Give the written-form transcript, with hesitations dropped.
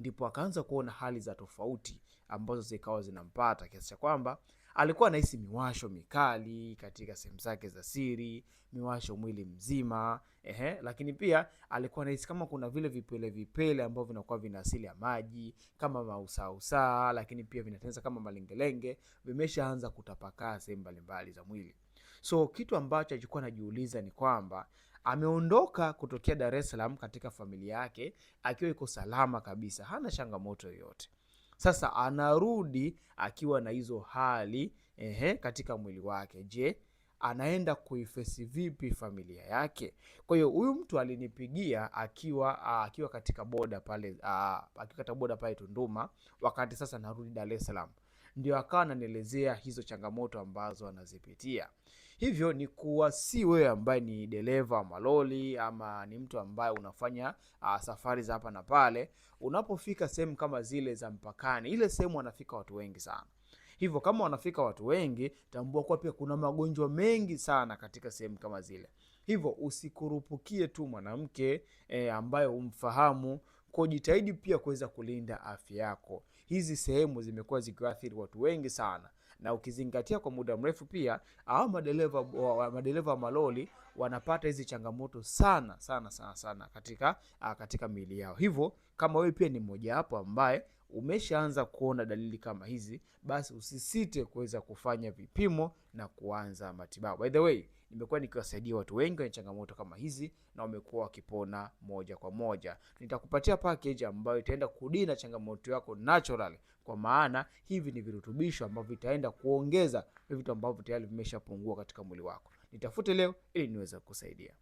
Ndipo akaanza kuona hali za tofauti ambazo zikawa zinampata kiasi cha kwamba alikuwa anahisi miwasho mikali katika sehemu zake za siri, miwasho mwili mzima, ehe, lakini pia alikuwa anahisi kama kuna vile vipele vipele ambavyo vinakuwa vina asili ya maji kama mausausaa, lakini pia vinatengeneza kama malengelenge, vimeshaanza kutapakaa sehemu mbalimbali za mwili. So kitu ambacho alikuwa anajiuliza ni kwamba ameondoka kutokea Dar es Salaam katika familia yake akiwa iko salama kabisa, hana changamoto yoyote. Sasa anarudi akiwa na hizo hali, ehe, katika mwili wake. Je, anaenda kuifesi vipi familia yake? Kwa hiyo huyu mtu alinipigia akiwa katika boda pale, akiwa katika boda pale Tunduma, wakati sasa narudi Dar es Salaam, ndio akawa ananielezea hizo changamoto ambazo anazipitia. Hivyo ni kuwa si wewe ambaye ni dereva wa maloli ama ni mtu ambaye unafanya safari za hapa na pale, unapofika sehemu kama zile za mpakani, ile sehemu wanafika watu wengi sana. Hivyo kama wanafika watu wengi, tambua kuwa pia kuna magonjwa mengi sana katika sehemu kama zile. Hivyo usikurupukie tu mwanamke ambaye umfahamu, kwa jitahidi pia kuweza kulinda afya yako. Hizi sehemu zimekuwa zikiathiri watu wengi sana, na ukizingatia kwa muda mrefu pia hao madereva wa maloli wanapata hizi changamoto sana sana sana sana katika miili yao. Hivyo kama wewe pia ni mmoja wapo ambaye umeshaanza kuona dalili kama hizi, basi usisite kuweza kufanya vipimo na kuanza matibabu. By the way, nimekuwa nikiwasaidia watu wengi wenye changamoto kama hizi na wamekuwa wakipona moja kwa moja. Nitakupatia package ambayo itaenda kudina changamoto yako naturally, kwa maana hivi ni virutubisho ambavyo vitaenda kuongeza vitu ambavyo tayari vimeshapungua katika mwili wako. Nitafute leo ili niweze kukusaidia.